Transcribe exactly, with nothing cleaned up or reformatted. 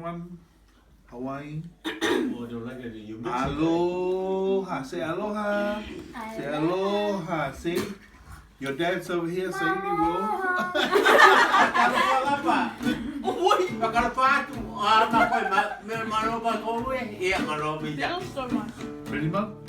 From Hawaii. Oh, don't like it. You mix it. Aloha. Say aloha. Say aloha. See? Your dad's over here. Say me, bro. Aloha. Oi, fakalofa atu. Ah, ma koe, ma, me, ma lo ma koe. Ia, ma lo me ia. Thank you so much. Ready, Mom?